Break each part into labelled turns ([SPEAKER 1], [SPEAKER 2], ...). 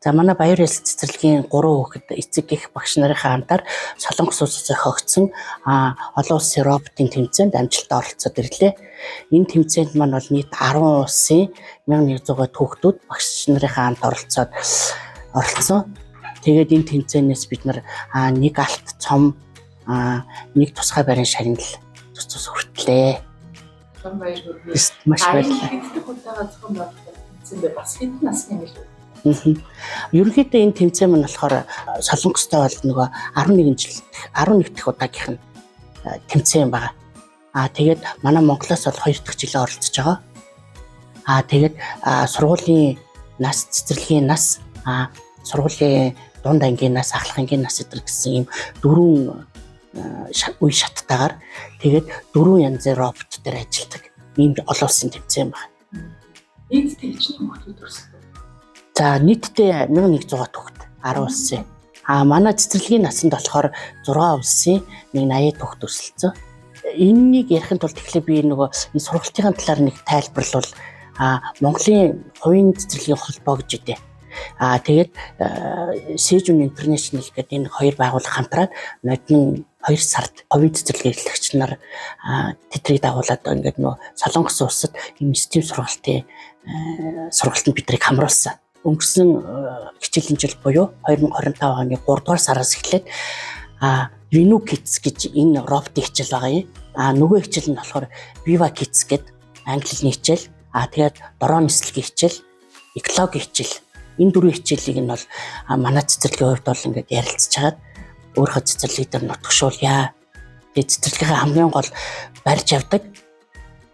[SPEAKER 1] За, манай Баяр ялс цэцэрлэгийн 3 хүүхэд эцэг гих багш нарынхаа хамтаар Солонгос улсад зохиогдсон олон улсын роботын тэмцээнд амжилттай оролцоод ирлээ. Энэ тэмцээнд маань бол нийт 10 улсын 1100 хүүхдүүд багш нарынхаа хамт оролцсон. Тэгээд энэ тэмцээнээс бид нар нэг алт цом, нэг тусгай байрын шагнал цус цус хүртлээ.
[SPEAKER 2] Том баяр хүргэе.
[SPEAKER 1] Маш баярлалаа.
[SPEAKER 2] Хэд дэх удаага зохион байгуулсан тэмцээн бэ? Бас хэдэн насны юм бэ?
[SPEAKER 1] Ерөнхийдөө энэ тэмцээн маань болохоор Солонгостой бол нөгөө 11 жил 11 дахь удаагийнх нь тэмцээн байгаа. Тэгээд манай Монголоос бол 2 дахь жилээ оролцож байгаа. Тэгээд сургуулийн нас, цэцэрлэгийн нас, сургуулийн дунд ангийн нас, ахлах ангийн нас эдэр гэсэн ийм дөрвөн үе шаттайгаар, тэгээд дөрвөн янзын робот дээр ажилладаг ийм олон улсын тэмцээн байна.
[SPEAKER 2] Нийтдээ хичнээн хүүхдүүд өрсөлдөв?
[SPEAKER 1] За, нийтдээ 1100 хүүхэд, 10 улсын. Манай цэцэрлэгийн насанд болохоор 6 улсын нэг 80 хүүхэд өрсөлдсөн. Энэнийг ярихын тулд тэгэхээр би нөгөө энэ сургалтын талаар нэг тайлбарлавал, Монголын хувийн цэцэрлэгийн холбоо гэж үдэ. Тэгээд Sejun International гэдэг энэ хоёр байгууллага хамтраад ноднин 2 сард хувийн цэцэрлэгийн эрхлэгч нар тэдрийг дагуулад ингээд нөгөө Солонгос улсад ийм STEAM сургалтанд биднийг хамруулсан. Өнгөрсөн хичээлийн жил буюу 2025 оны 3 дугаар сараас эхлээд Venu Kids гэж энэ роботын хичээл байгаа юм. Нөгөө хичээл нь болохоор Viva Kids гэдэг англи хэлний хичээл. Тэгээд дрон нислэгийн хичээл, экологи хичээл. Энэ дөрвөн хичээлийг нь бол манай цэцэрлэгийн хувьд бол ингээд ярилцж хагаад өөрийнхөө цэцэрлэг дээр нутагшуулъя. Тэгээд цэцэрлэгийн хамгийн гол барьж явдаг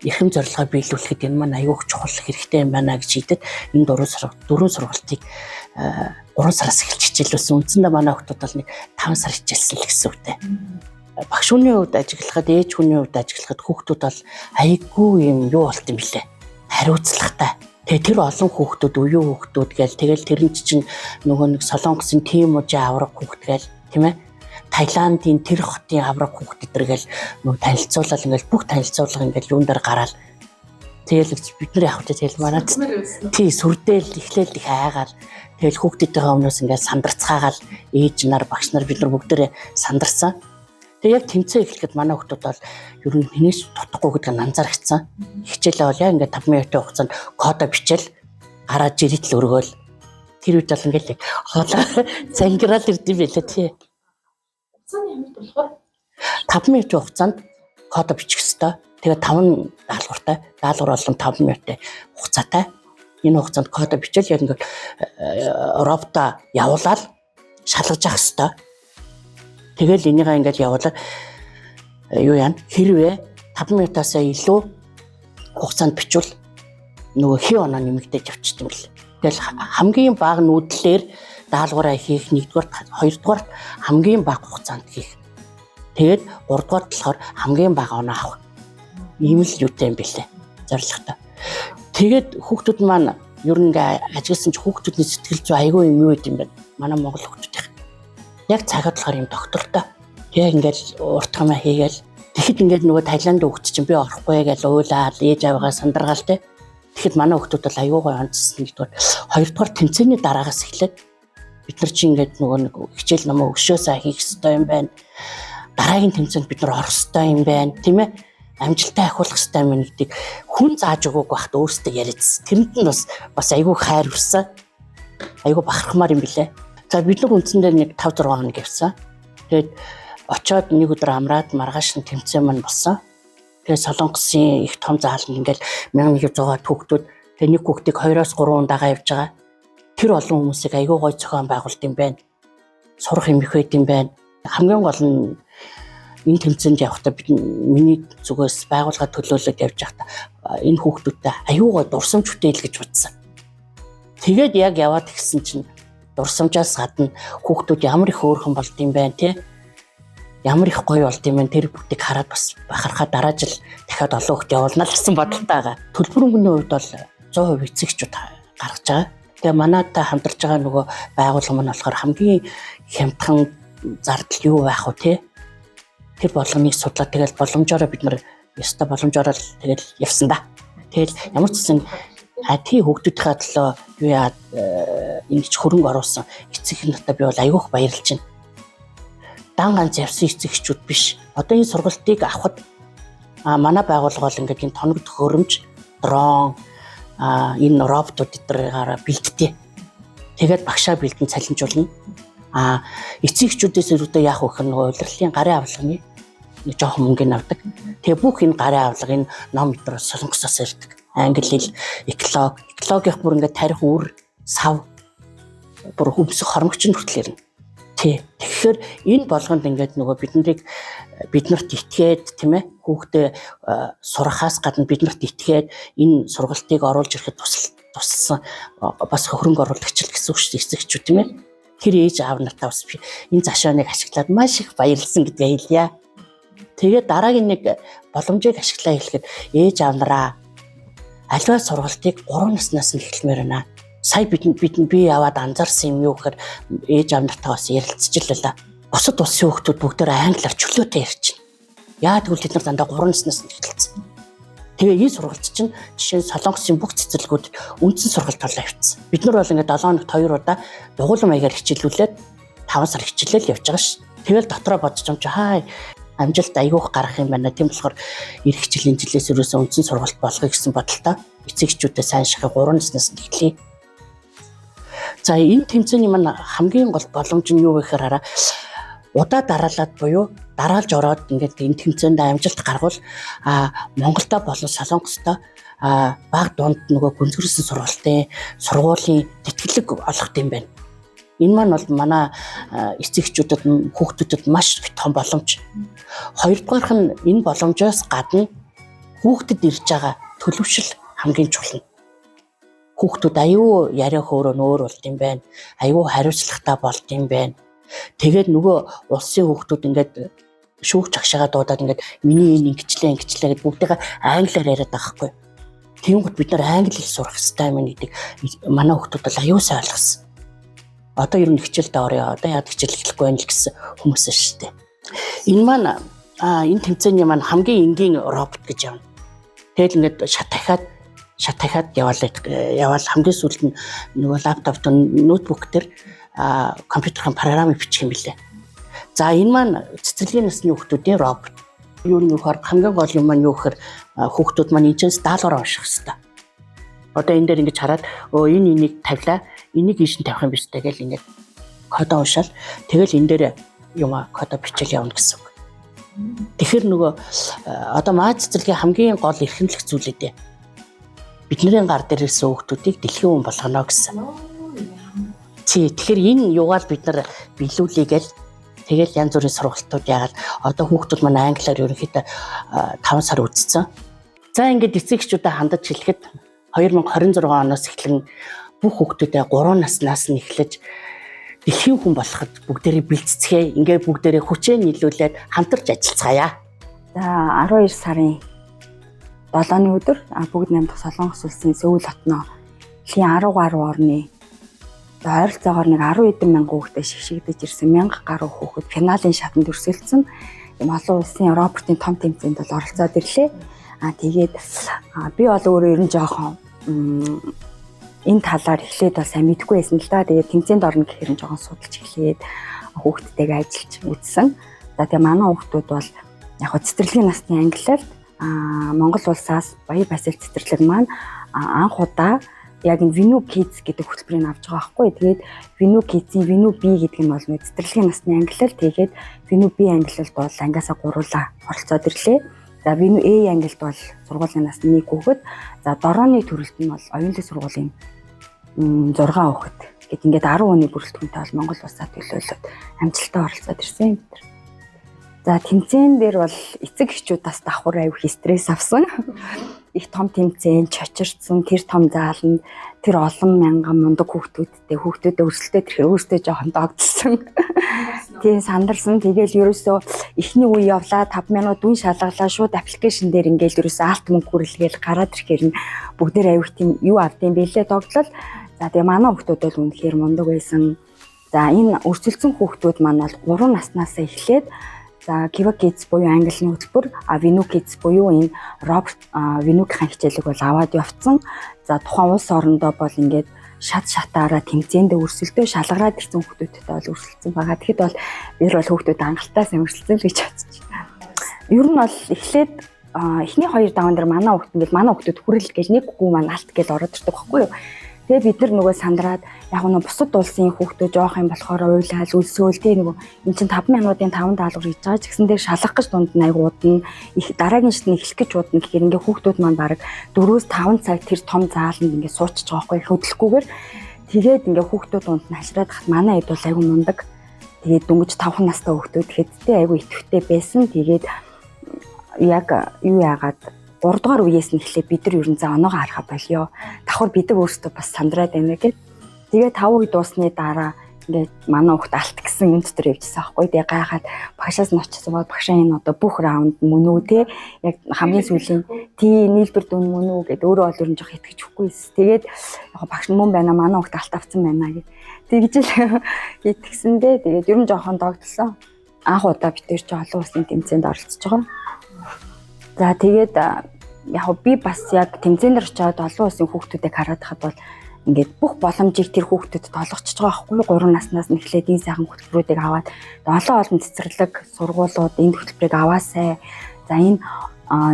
[SPEAKER 1] эрхэм зорилгоо биелүүлэхэд энэ маань аюух чухал хэрэгтэй юм байна гэж шийдэд энэ дөрвөн сургалтыг 3 сараас эхэлж хичээлүүлсэн. Үндсэндээ манай хүүхдүүд бол нэг 5 сар хичээлсэн л гэсэн үгтэй. Багш хүний хувьд ажиглахад, ээж хүний хувьд ажиглахад хүүхдүүд бол аягүй юм юу болт юм бэлээ. Хариуцлагатай. Тэгээ тэр олон хүүхдүүд, уян хүүхдүүд гээл тэгэл тэр нь чинь нөгөө нэг Солонгосын тим мужийн авраг хүүхд гээл, тийм ээ. Таиландын тэр хотын авраг хүүхд эдэр гээл нөгөө танилцуулал ингээл бүх танилцуулга ингээл юун дээр гараал, тэгэл бид нар явах тэгэл манай тий сүрдээл эхлээл их айгаал, тэгэл хүүхдүүдийнхээ өмнөөс ингээл сандарцгаагаал ээж нар, багш нар, бид нар бүгдээрээ сандарсан. Тэгээ яг тэмцээн эхлэхэд манай хүүхдүүд бол ер нь хинээс тутахгүй гэдг нь анзаарчихсан. Хичээлээ бол яг ингээд 5 минутын хугацаанд кодо бичээл, гараа жиритл өргөөл, тэр үед бол ингээл хоолой зангираал ирдэм байлаа, тий.
[SPEAKER 2] Хугацааны хямд болохоор
[SPEAKER 1] 5 минутын хугацаанд кодо бичих ёстой. Тэгээ 5 даалгавартай. Даалгавар болгон 5 минутын хугацаатай. Энэ хугацаанд кодо бичээл, яг ингээд робота явуулаад шалгаж явах ёстой. Тэгэл энийгээ ингээд явуулаад юу яана, хэрвээ 5 минутаас илүү хугацаанд бичвэл нөгөө хий оноо нэмэгдэж явчихдаг юм л. Тэгэл хамгийн бага нүүдлээр даалгавраа хийх нэгдүгээр, хоёрдугаар хамгийн бага хугацаанд хийх. Тэгээд гуравдугаар болохоор хамгийн бага оноо авах. Ийм л юутай юм бэлээ. Зорилготой. Тэгээд хүүхдүүд маань ер нь ингээ ажигласан чи хүүхдүүдний сэтгэл зүй айгүй юм юу гэдэм бэ? Манай монгол хүүхдүүдийнх. Яг цагаад болохоор юм доктортой. Яг ингээл уртгамаа хийгээл, тэгэхэд ингээд нөгөө Таиланд хүүхд чинь би орохгүй гэж уйлаад ээж аваагаа сандаргаал те. Тэгэхэд манай хүүхдүүд бол аюу гой онцсон нэгдүгээр. Хоёрдугаар, тэмцээний дараагаас эхлээд бид нар чинь ингээд нөгөө нэг хичээл номоо өшөөсөө хийх ёстой юм байна. Дараагийн тэмцээнд бид нар орох ёстой юм байна, тийм ээ, амжилттай ахиулах ёстой юм гэдгийг хүн зааж өгөөг байхад өөрсдөө яриадсэн. Тэрэнд нь бас айгүй хайр хүрсэн. Айгүй бахархмаар юм билэ. За, бид нар үндсэндээ нэг 5 6 хоног явсан. Тэгээд очоод нэг өдөр амраад маргааш нь тэмцээн маань болсон. Тэгээд Солонгосын их том зааланд ингээл 1100 хүүхдүүд, тэгээд нэг хүүхдийг 2-оос 3 дагаа явж байгаа. Тэр олон хүмүүсийг айгүй гой зохион байгуулт юм байна. Сурах юм их байд юм байна. Хамгийн гол нь энэ тэмцээнд явахдаа бид, миний зүгээс байгууллага төлөөлөд явж байхдаа энэ хүүхдүүдтэй аюу гой дурсамж бүтээл гэж бодсон. Тэгээд яг яваад гисэн чинь дурсамжаас гадна хүүхдүүд ямар их хөөрхөн болд юм байна те, ямар их гоё болд юм бэ, тэр бүгдийг хараад бас бахархаа дараа жил дахиад олон хүүхд явуулна л гэсэн бодолтой байгаа. Төлбөр мөнгөний хувьд бол 100% эцэгчүүд гаргаж байгаа. Тэгээ манайтай хамтарч байгаа нөгөө байгууллага маань болохоор хамгийн хямдхан зардал юу байх вэ те, тэр болгоныг судлаад, тэгэл боломжоор бид нар ёстой боломжоор л тэгэл явсан да. Тэгэл ямар ч гэсэн А тий, хүүхдүүдийнхээ төлөө юу яа ингэж хөрөнгө оруулсан эцэг эх надад би бол айгүйх баярлж байна. Дан ганц явсан эцэг эхчүүд биш. Одоо энэ сургалтыг авахд манай байгууллага бол ингээд энэ тоног төхөөрөмж, дрон, энэ роботууд эдгээрээ бэлддэг. Тэгээд багшаа бэлдэн цалинжуулна. А эцэг эхчүүдээс өрөөдөө яах вэ гэхээр нөгөө улирлын гарын авлагны нэг жоохон мөнгө авдаг. Тэгээ бүх энэ гарын авлага, энэ ном эдгээр Солонгосоос ирдэг. Англи хэл, экологи, экологийнх бүр ингээд тарих үр сав бүр өмсөх хормогч нь хүртэл ирнэ. Тий. Тэгэхээр энэ болгонд ингээд нөгөө биднийг биднэрт итгээд, тийм ээ, хүүхдээ сурахаас гадна биднэрт итгээд энэ сургалтыг оруулж ирэхэд тусалсан бас хөрөнгө оруулагч л гэсэн үг шүү дээ, эцэг эхчүүд, тийм ээ. Тэр ээж аав нартаа бас би энэ зашааныг ашиглаад маш их баярлсан гэдгээ хэлье. Тэгээд дараагийн нэг боломжийг ашиглаа хэлэхэд ээж аав нараа аливаа сургалтыг 3 наснаас нь эхэлмээр байна. Сая бид бид би яваад анзаарсан юм юу гэхээр ээж аав нартаа бас ярилцж л байлаа. Бусад улсын хүүхдүүд бүгдээр англиар чөлөөтэй ярьчихна. Яа тэгвэл тэд нар дандаа 3 наснаас нь эхэлсэн. Тэгээ энэ сургалт чинь жишээ нь Солонгосын бүх цэцэрлэгүүд үндсэн сургалт болоо явцсан. Бид нар бол ингээд 7 хоногт 2 удаа дугуйлан маягаар хичээлүүлээд 5 сар хичээлэл явж байгаа ш. Тэгэл дотроо бодож юм чи хай амжилт айгүйх гарах юм байна. Тийм болохоор ирэх жилийн жилээс ерөөсөө үндсэн сургалт болгоё гэсэн бодолтой эцэг эхчүүдэд сайн шахах 3 наснаас нь эхлэе. За, энэ тэмцээний маань хамгийн гол боломж нь юу вэ гэхээр хараа удаа дараалаад буюу дараалж ороод ингээд энэ тэмцээнд амжилт гаргавал Монголдо болон Солонгостой баг дунд нөгөө гүнзгийрсэн сургалтын сургуулийн тэтгэлэг олох юм байна. Энэ маань бол манай эцэг эхчүүдэд, хүүхдүүдэд маш их том боломж. Хоёрдугаарх нь энэ боломжоос гадна хүүхдэд ирж байгаа төлөвшил хамгийн чухал нь. Хүүхдүүд аюу яриа хөөрөө нь өөр болд юм байна. Аюу хариуцлагатай болд юм байна. Тэгээд нөгөө улсын хүүхдүүд ингээд шүүгч агшаага дуудаад ингээд миний энэ ингэчлээ ингэчлээ гэд бүгдийгээ англиар яриад байгаа хгүй. Тэнгүүт бид нар англи хэл сурах хэрэгтэй юм гэдгийг манай хүүхдүүд бол аюу сайн ойлгосон. Одоо ер нь хичээлдээ орё. Одоо яад хичээл эхлэхгүй байна л гэсэн хүмүүс шүү дээ. Энэ маань энэ тэмцээний маань хамгийн энгийн робот гэж явна. Тэгэл ингээд шат дахиад шат дахиад яваал яваал хамгийн сүүлд нь нөгөө лаптоп, ноутбук дээр компьютерийн програмыг бичих юм билээ. За, энэ маань цэцэрлэгийн насны хүүхдүүдийн робот. Юу нэг гэхээр хамгийн гол юм маань юу гэхээр хүүхдүүд маань энэчээс даалгавар унших хэрэгтэй. Одоо энэ дээр ингэж хараад өө энэ энийг тавилаа, энийг ийш нь тавих юм биш үү гэл ингээд кодоо уншаал тэгэл энэ дээр юм кодоо бичээл явна гэсэн үг. Тэгэхээр нөгөө одоо маа цэцэрлэгийн хамгийн гол эрхэмлэх зүйл ээ. Бидний гар дээр ирсэн хүүхдүүдийг дэлхийн хүн болгоно гэсэн. Тий, тэгэхээр энэ юугаар бид нар биелүүлэе гэл тэгэл янз бүрийн сургалтууд яагаад одоо хүүхдүүд маань англиар ерөнхийдөө 5 сар үзсэн. За, ингээд эцэг эхчүүдэд хандаж хэлэхэд 2026 оноос эхлэн бүх хүүхдүүдэд 3 наснаас нь эхлэж дэлхийн хүн болоход бүгдээрээ бэлтцгээе. Ингээд бүгдээрээ хүчээ нийлүүлээд хамтарч ажиллацгаая.
[SPEAKER 3] За, 12 сарын 7-ны өдөр бүгд найрамдах Солонгос улсын Сөүл хотноо дэлхийн 10 гаруй орны ойролцоогоор нэг 10 хэдэн мянган хүүхдээ шигшигдэж ирсэн 1000 гаруй хүүхэд финалийн шатанд өрсөлдсөн. Ийм олон улсын роботын том тэмцээнд бол оролцоод ирлээ. Тэгээд би бол өөрөө ер нь жоохон энэ талаар эхлээд бол сайн мэдэхгүй байсан л да. Тэгээд тэмцээнд орно гэхээр нь жоохон судалж эхлээд хүүхдтэйгээ ажиллаж үзсэн. За, тэгээ манай хүүхдүүд бол яг хөө цэцэрлэгийн насны ангилалд Монгол улсаас Баяр Баясгал цэцэрлэг маань анх удаа яг энэ Venu Kids гэдэг хөтөлбөрийг авч байгаа байхгүй. Тэгээд Venu Kids-ийн Venu B гэдэг нь бол нэг цэцэрлэгийн насны ангилал. Тэгээд Venu B ангилалд бол ангиасаа гуруулаа оролцоод ирлээ. За, Venu A ангилалд бол сургуулийн насны нэг хүүхэд, за дорооны төрөлт нь бол оюунлаг сургуулийн 6 хүүхэд гэд ингээд 10 хүний бүрэлдэхүүнтэй бол Монгол улсаа төлөөлөөд амжилттай оролцоод ирсэн юм бид нар. За, тэмцээн дээр бол эцэг эхчүүд бас давхар аюу их стресс авсан. Их том тэмцээн, чочирдсан тэр том зааланд тэр олон мянган мундаг хүүхдүүдтэй хүүхдүүдэд өрсөлдөд ирэхээр өөрсдөө жоохон догдсон. Тийм, сандарсан. Тэгэл ерөөсөө эхний үе явлаа, 5 минут дүн шалгалаа, шууд application дээр ингээл ерөөсөө алт мөнгө хүрлгээл гараад ирэхээр нь бүгдээр аюу их тийм юу авдсан бэлээ, догдлол. За, тэгээ манай хүүхдүүд бол үнэхээр мундаг байсан. За, энэ өрсөлдсөн хүүхдүүд маань бол 3 наснаасаа эхлээд За, Kiva Kids буюу английн хөтөлбөр, Vinu Kids буюу энэ Роберт Винукийн хичээлийг бол аваад явцсан. За, тухайн улс орондоо бол ингээд шат шатаараа тэмцээндээ өрсөлдөө шалгараад ирсэн хүүхдүүдтэй бол өрсөлдсөн байгаа. Тэгэхэд бол бид бол хүүхдүүд хангалттай сайн өрсөлдсөн л гэж бодож байна. Ер нь бол эхлээд эхний хоёр даван дээр манай хүүхд ингээл манай хүүхдүүд хүрэл гэл нэг гүү маань алт гэл ороод ирдэг байхгүй юу. Тэгээ бид нар нөгөө сандраад яг нөгөө бусад улсын хүүхдүүд жоох юм болохоор уйлаал өлсөөл тий нөгөө эн чинь 5 минутын 5 даалгавар хийж байгаа ч гэсэн дээр шалгах гэж дунд нь айгу удна. Их дараагийн шатны эхлэх гэж удна гэхээр ингээ хүүхдүүд маань бараг 4-5 цаг тэр том зааланд ингээ суучж байгаа байхгүй хөдлөхгүйгээр. Тэгээд ингээ хүүхдүүд дунд нь хашраад хат манай хэд бол айгу мундаг. Тэгээд дөнгөж 5 настай хүүхдүүд тэгэхэд айгу идэвхтэй байсан. Тэгээд яг юу яагаад 3 дугаар үеэс нь эхлээ бид нар ер нь за оноогоо харахаа болио. Давхар бид нар өөрсдөө бас сандраад байна гэд. Тэгээ 5 үе дуусны дараа ингээд манай хүүхд алт гэсэн юм дотор явжсэн аахгүй. Тэгээ гайхаад багшаас нь очсон бол багшаа энэ одоо бүх раунд мөн үү те. Яг хамгийн сүүлийн тий нийлбэр дүн мөн үү гэд өөрөө бол ер нь жоох итгэж өгөхгүй. Тэгээд яг багш нь мөн байна, манай хүүхд алт авсан байна гэд. Тэгж л итгэсэндээ тэгээд ер нь жоохон догтлоо. Анх удаа бид тэр чинь олон улсын тэмцээнд оролцож байгаа. За, тэгээд яг би бас яг тэмцээн дээр очиод олон улсын хүүхдүүдийг хараад хахад бол ингээд бүх боломжийг тэр хүүхдүүдэд олгочихж байгаа байхгүй юу? 3 наснаас нь эхлээд энэ сайхан хөтөлбөрүүдийг аваад олон олон цэцэрлэг сургуулиуд энэ хөтөлбөрийг аваасай. За, энэ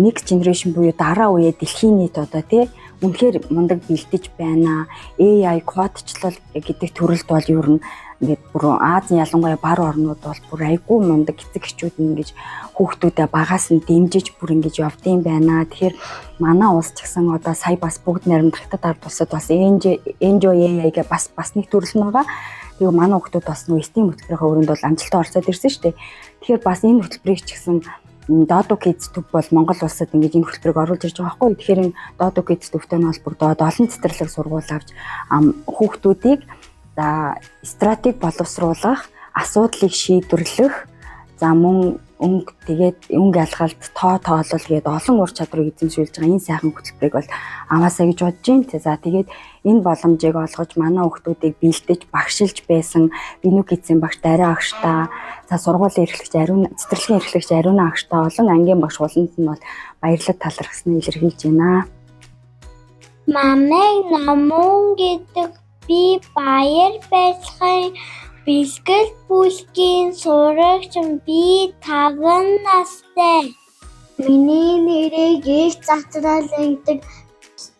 [SPEAKER 3] next generation буюу дараа үеэ дэлхийн нийт одоо тий үнэхээр мундаг бэлдэж байна. AI кодчлол гэдэг төрөлд бол ер нь ингээд бүр Азийн, ялангуяа бар орнууд бол бүр айгүй мундаг эцэг эхчүүд нь ингэж хүүхдүүдэд багаас нь дэмжиж бүр ингэж явдсан байна. Тэгэхээр манай улс ч гэсэн одоо сая бас бүгд найрамдах хятад ард улсад бас Enjoy AI гээ бас нэг төрөл нь байгаа. Тэгээ манай хүүхдүүд бас нөгөө STEAM хөтөлбөрийн өрөөнд бол амжилттай оролцоод ирсэн шүү дээ. Тэгэхээр бас энэ хөтөлбөрийг ч гэсэн Doodo Kids төв бол Монгол улсад ингэж энэ хөтөлбөрийг оруулж ирж байгаа байхгүй. Тэгэхээр энэ Doodo Kids төвтэй нь холбогдоод олон цэцэрлэг сургууль авч хүүхдүүдийг за стратеги боловсруулах, асуудлыг шийдвэрлэх, за мөн өнгө тэгээд өнгө ялгалт, тоо тоолол гээд олон ур чадварыг эзэмшүүлж байгаа энэ сайхан хөтөлбөрийг бол аваасаа гэж бодож байна. За, тэгээд энэ боломжийг олгож манай хүүхдүүдийг бэлдэж багшилж байсан Винүк эзэн багш Дараа агштаа, за сургуулийн эрхлэгч Ариун, цэцэрлэгийн эрхлэгч Ариуна агштаа, олон ангийн багш уланд нь бол баярлаг талархсныг илэрхийлж байна.
[SPEAKER 4] Намайг Номун гэдэг. Би Баяр баясгалан бэлгэл бүлгийн сурагч. Би 5 настай. Миний нэрийг Их Затрал гэдэг.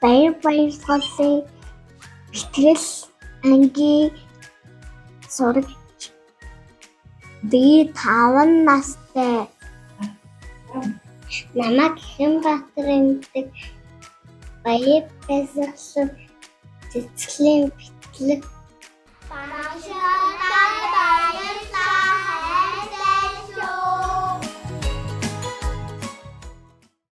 [SPEAKER 4] Баяр баясгалан бэлтгэл ангийн сурагч. Би 5 настай. Намайг Хэмбаатар гэдэг. Баяр баясгалан цэцэрлэгийн бэлтгэл. Багш.